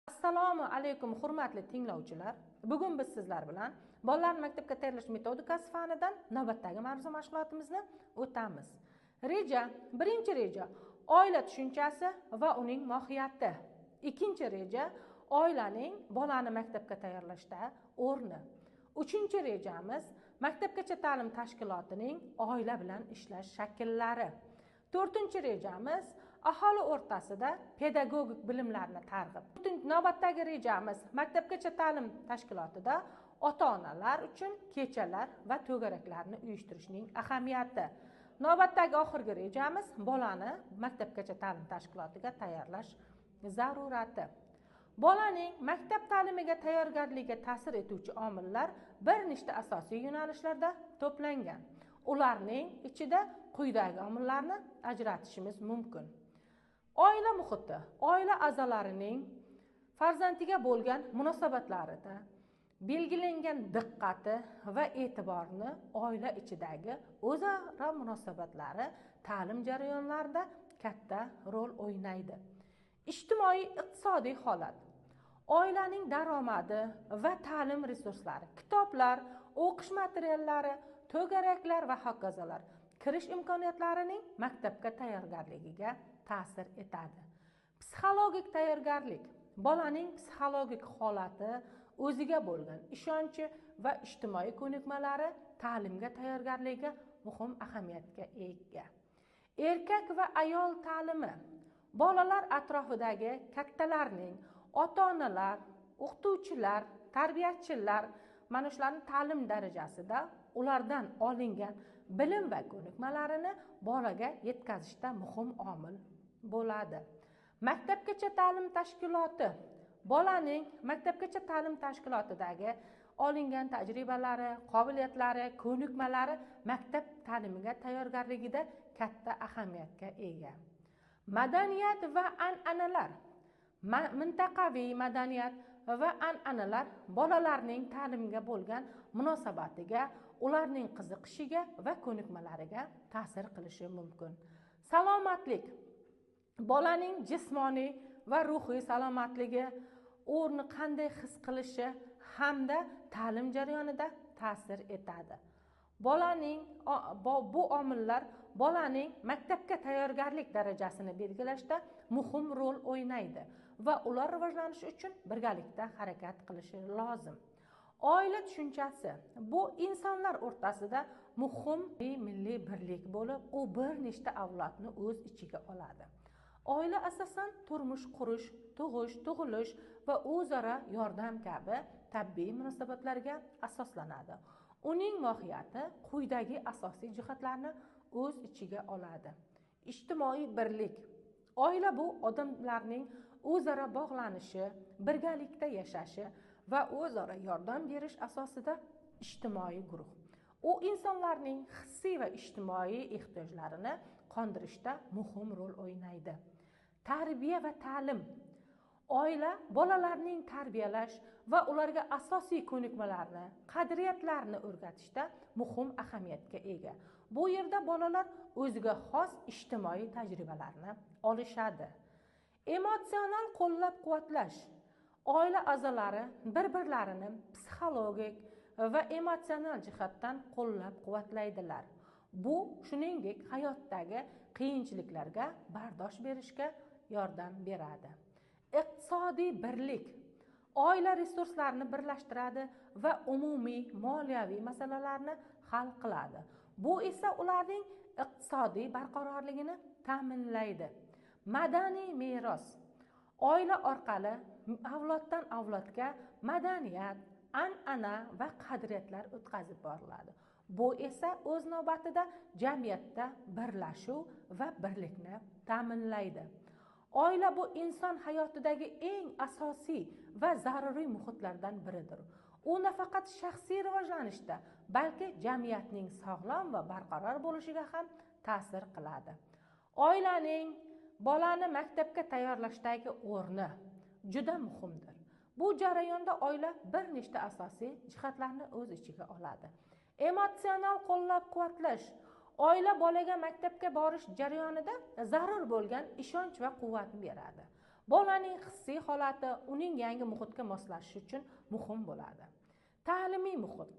Assalomu alaykum, hurmatli tinglovchilar. Bugun biz sizlar bilan bolalarni maktabga tayyorlash metodikasi fanidan navbatdagi ma'ruza mashg'ulotimizni o'tamiz. Reja, birinchi reja oila tushunchasi va uning mohiyati. Ikkinchi reja oilaning bolani maktabga tayyorlashda o'rni. Uchinchi rejamiz maktabgacha ta'lim tashkilotining oila bilan ishlash shakllari. To'rtinchi rejamiz aholi o'rtasida pedagogik bilimlarni targ'ib. Navbatdagi rejamiz maktabgacha ta'lim tashkilotida ota-onalar uchun kechalar va to'garaklarni uyushtirishning ahamiyati. Navbatdagi oxirgi rejamiz bolani maktabgacha ta'lim tashkilotiga tayyorlash zarurati. Bolaning maktab ta'limiga tayyorgarligiga ta'sir etuvchi omillar bir nechta asosiy yo'nalishlarda to'plangan. Ularning ichida quyidagi omillarni ajratishimiz mumkin. Oila muhiti, oila a'zolarining farzandiga bo'lgan munosabatlarida belgilangan diqqati va e'tiborni oila ichidagi o'zaro munosabatlari ta'lim jarayonlarida katta rol o'ynaydi. Ijtimoiy iqtisodiy holat, oilaning daromadi va ta'lim resurslari, kitoblar, o'qish materiallari, to'garaklar va hokazolar kirish imkoniyatlarining maktabga tayyorgarligiga ta'sir etadi. Psixologik tayyorgarlik, bolaning psixologik holati, o'ziga bo'lgan ishonchi va ijtimoiy ko'nikmalari ta'limga tayyorgarligiga muhim ahamiyatga ega. Erkak va ayol ta'limi, bolalar atrofidagi kattalarning, ota-onalar, o'qituvchilar, tarbiyachilar mana shularning ta'lim darajasida ulardan olingan bilim va ko'nikmalarini bolaga yetkazishda muhim omil bo'ladi. Maktabgacha ta'lim tashkiloti, bolaning maktabgacha ta'lim tashkilotidagi olingan tajribalari, qobiliyatlari, ko'nikmalari maktab ta'limiga tayyorgarligida katta ahamiyatga ega. Madaniyat va an'analar, mintaqaviy madaniyat va an'analar bolalarning ta'limga bo'lgan munosabatiga, ularning qiziqishiga va ko'nikmalariga ta'sir qilishi mumkin. Salomatlik, bolaning jismoniy va ruhiy salomatligi, o'rni qanday his qilishi hamda ta'lim jarayonida ta'sir etadi. Bolaning bu omillar bolaning maktabga tayyorgarlik darajasini belgilashda muhim rol o'ynaydi va ular rivojlanishi uchun birgalikda harakat qilishi lozim. Oila tushunchasi bu insonlar o'rtasida muhim milliy birlik bo'lib, u bir nechta avlodni o'z ichiga oladi. Oila asosan turmush qurish, tug'ish, tug'ilish va o'zaro yordam kabi tabiiy munosabatlarga asoslanadi. Uning mohiyati quyidagi asosiy jihatlarni o'z ichiga oladi. Ijtimoiy birlik. Oila bu odamlarning o'zaro bog'lanishi, birgalikda yashashi va o'zaro yordam berish asosida ijtimoiy guruh. U insonlarning hissiy va ijtimoiy ehtiyojlarini qondirishda muhim rol o'ynaydi. Tarbiya va ta'lim. Oila bolalarning tarbiyalash va ularga asosiy ko'nikmalarni, qadriyatlarni o'rgatishda muhim ahamiyatga ega. Bu yerda bolalar o'ziga xos ijtimoiy tajribalarni olishadi. Emotsional qo'llab-quvvatlash. Oila a'zolari bir-birlarini psixologik va emotsional jihatdan qo'llab-quvvatlaydilar. Bu shuningdek hayotdagi qiyinchiliklarga bardosh berishga yordam beradi. Iqtisodiy birlik. Oila resurslarini birlashtiradi va umumiy moliyaviy masalalarni hal qiladi. Bu esa ularning iqtisodiy barqarorligini ta'minlaydi. Madaniy meros. Oila orqali avloddan avlodga madaniyat, an'ana va qadriyatlar o'tkazib boriladi. Bu esa o'z navbatida jamiyatda birlashuv va birlikni ta'minlaydi. Oila bu inson hayotidagi eng asosiy va zaruriy muhitlardan biridir. U nafaqat shaxsiy rivojlanishda, balki jamiyatning sog'lom va barqaror bo'lishiga ham ta'sir qiladi. Oilaning bolani maktabga tayyorlashdagi o'rni juda muhimdir. Bu jarayonda oila bir nechta asosiy jihatlarni o'z ichiga oladi. Emotsional qo'llab-quvvatlash. Oila bolaga maktabga borish jarayonida zarur bo'lgan ishonch va quvvatni beradi. Bolaning hissiy holati uning yangi muhitga moslashishi uchun muhim bo'ladi. Ta'limiy muhit.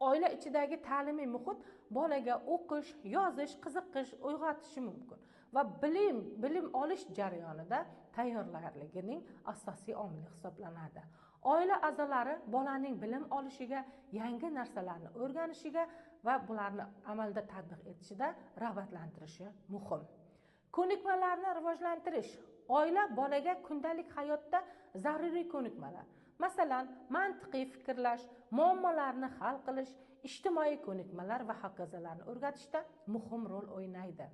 Oila ichidagi ta'limiy muhit bolaga o'qish, yozish, qiziqish uyg'otishi mumkin va bilim olish jarayonida tayyorgarligining asosiy omili hisoblanadi. Oila a'zolari bolaning bilim olishiga, yangi narsalarni o'rganishiga va bularni amalda tatbiq etishida rag'batlantirishi muhim. Ko'nikmalarni rivojlantirish. Oila bolaga kundalik hayotda zaruriy ko'nikmalar, masalan, mantiqiy fikrlash, muammolarni hal qilish, ijtimoiy ko'nikmalar va hokazolarni o'rgatishda muhim rol o'ynaydi.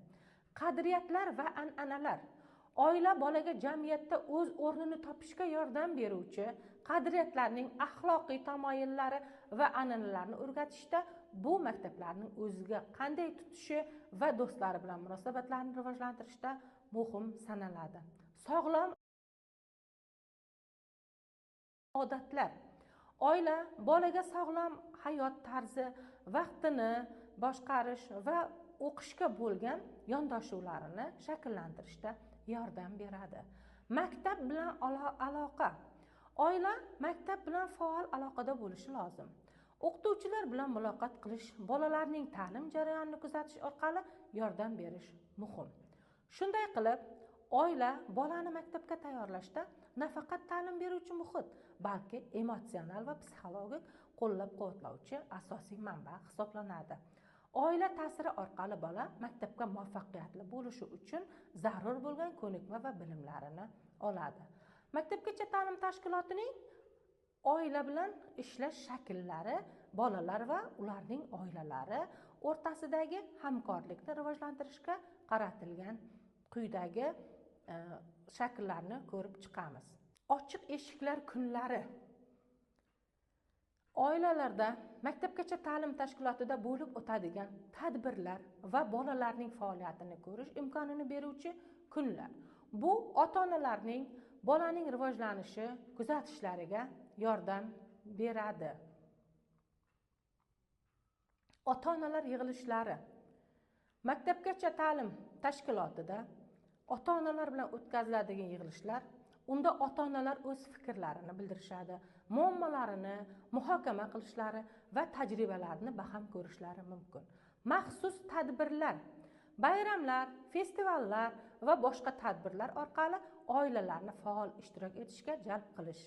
Qadriyatlar va an'analar. Oila bolaga jamiyatda o'z o'rnini topishga yordam beruvchi qadriyatlarning axloqiy tamoyillari va an'analarni o'rgatishda bu maktablarning o'ziga qanday tutishi va do'stlari bilan munosabatlarni rivojlantirishda muhim sanaladi. Sog'lom odatlar. Oila bolaga sog'lom hayot tarzi, vaqtini boshqarish va o'qishga bo'lgan yondashuvlarini shakllantirishda yordam beradi. Maktab bilan aloqa. Oila maktab bilan faol aloqada bo'lishi lozim. O'qituvchilar bilan muloqot qilish, bolalarning ta'lim jarayonini kuzatish orqali yordam berish muhim. Shunday qilib, oila bolani maktabga tayyorlashda nafaqat ta'lim beruvchi muhit, balki emotsional va psixologik qo'llab-quvvatlovchi asosiy manba hisoblanadi. Oila ta'siri orqali bola maktabga muvaffaqiyatli bo'lishi uchun zarur bo'lgan ko'nikma va bilimlarini oladi. Maktabgacha ta'lim tashkilotining oila bilan ishlash shakllari bolalar va ularning oilalari o'rtasidagi hamkorlikni rivojlantirishga qaratilgan quyidagi shakllarni ko'rib chiqamiz. Ochiq eshiklar kunlari. Oilalarda maktabgacha ta'lim tashkilotida bo'lib o'tadigan tadbirlar va bolalarning faoliyatini ko'rish imkonini beruvchi kunlar. Bu ota-onalarning bolaning rivojlanishi kuzatishlariga yordam beradi. Ota-onalar yig'ilishlari. Maktabgacha ta'lim tashkilotida ota-onalar bilan o'tkaziladigan yig'ilishlar, unda ota-onalar o'z fikrlarini bildirishadi, muammolarini muhokama qilishlari va tajribalarini baham ko'rishlari mumkin. Maxsus tadbirlar, bayramlar, festivallar va boshqa tadbirlar orqali oilalarni faol ishtirok etishga jalb qilish.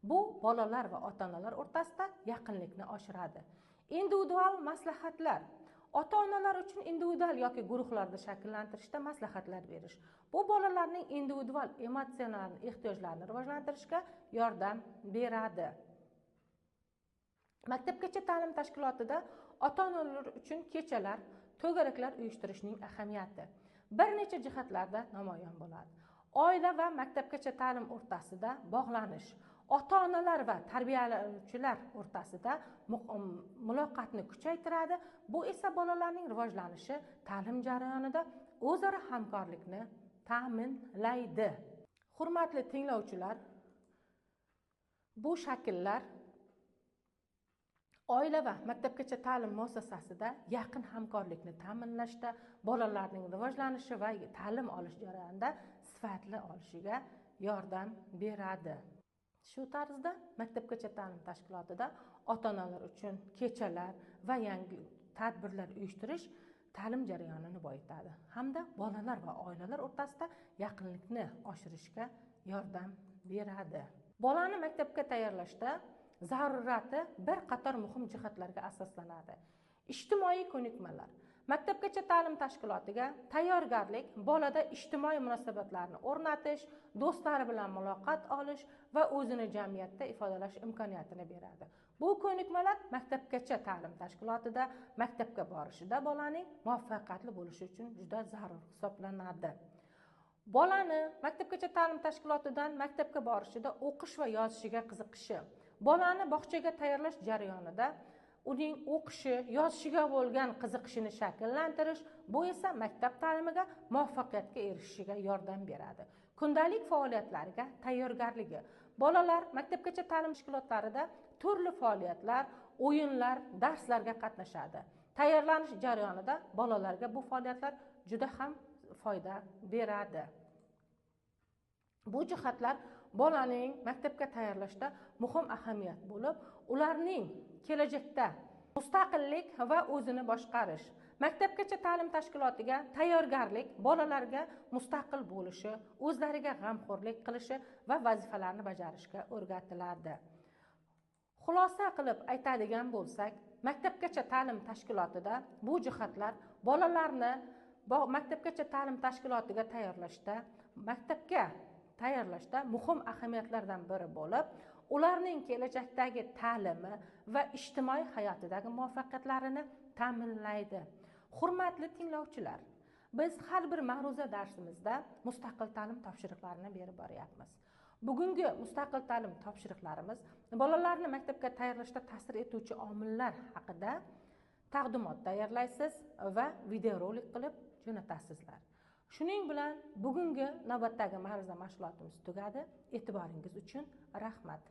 Bu bolalar va ota-onalar o'rtasida yaqinlikni oshiradi. Individual maslahatlar. Ota-onalar uchun individual yoki guruhlarda shakllantirishda maslahatlar berish. Bu bolalarning individual emotsional ehtiyojlarini rivojlantirishga yordam beradi. Maktabgacha ta'lim tashkilotida ota-onalar uchun kechalar, to'garaklar uyushtirishning ahamiyati bir necha jihatlarda namoyon bo'ladi. Oila va maktabgacha ta'lim o'rtasida bog'lanish, ota-onalar va tarbiyalanuvchilar o'rtasida muloqotni kuchaytiradi. Bu esa bolalarning rivojlanishi ta'lim jarayonida o'zaro hamkorlikni ta'minlaydi. Hurmatli tinglovchilar, bu shakllar oila va maktabgacha ta'lim muassasasida yaqin hamkorlikni ta'minlashda, bolalarning rivojlanishi va ta'lim olish jarayonida sifatli olishiga yordam beradi. Shu tarzda maktabgacha ta'lim tashkilotida ota-onalar uchun kechalar va yangi tadbirlar uyushtirish ta'lim jarayonini boyitadi hamda bolalar va oilalar o'rtasida yaqinlikni oshirishga yordam beradi. Bolani maktabga tayyorlashda zarurati bir qator muhim jihatlarga asoslanadi. Ijtimoiy ko'nikmalar. Maktabgacha ta'lim tashkilotiga tayyorgarlik bolada ijtimoiy munosabatlarni o'rnatish, do'stlari bilan muloqot olish va o'zini jamiyatda ifodalash imkoniyatini beradi. Bu ko'nikmalar maktabgacha ta'lim tashkilotida maktabga borishida bolaning muvaffaqiyatli bo'lishi uchun juda zarur hisoblanadi. Bolani maktabgacha ta'lim tashkilotidan maktabga borishida o'qish va yozishiga qiziqishi, bolani bog'chaga tayyorlash jarayonida uning o'qishi, yozishiga bo'lgan qiziqishini shakllantirish, bu esa maktab ta'limiga muvaffaqiyatga erishishiga yordam beradi. Kundalik faoliyatlariga tayyorgarligi. Bolalar maktabgacha ta'lim tashkilotlarida turli faoliyatlar, o'yinlar, darslarga qatnashadi. Tayyorlanish jarayonida bolalarga bu faoliyatlar juda ham foyda beradi. Bu jihatlar bolaning maktabga tayyorlashda muhim ahamiyat bo'lib, ularning kelajakda mustaqillik va o'zini boshqarish, maktabgacha ta'lim tashkilotiga tayyorgarlik bolalarga mustaqil bo'lishi, o'zlariga g'amxo'rlik qilishi va vazifalarni bajarishga o'rgatiladi. Xulosa qilib aytadigan bo'lsak, maktabgacha ta'lim tashkilotida bu jihatlar bolalarni maktabgacha ta'lim tashkilotiga tayyorlashda, maktabga tayyorlashda muhim ahamiyatlardan biri bo'lib, ularning kelajakdagi ta'limi va ijtimoiy hayotidagi muvaffaqiyatlarini ta'minlaydi. Hurmatli tinglovchilar, biz har bir ma'ruza darsimizda mustaqil ta'lim topshiriqlarini berib boryapmiz. Bugungi mustaqil ta'lim topshiriqlarimiz bolalarni maktabga tayyorlashda ta'sir etuvchi omillar haqida taqdimot tayyorlaysiz va videorolik qilib jo'natasizlar. Shuning bilan bugungi navbatdagi ma'ruza mashg'ulotimiz tugadi. E'tiboringiz uchun rahmat.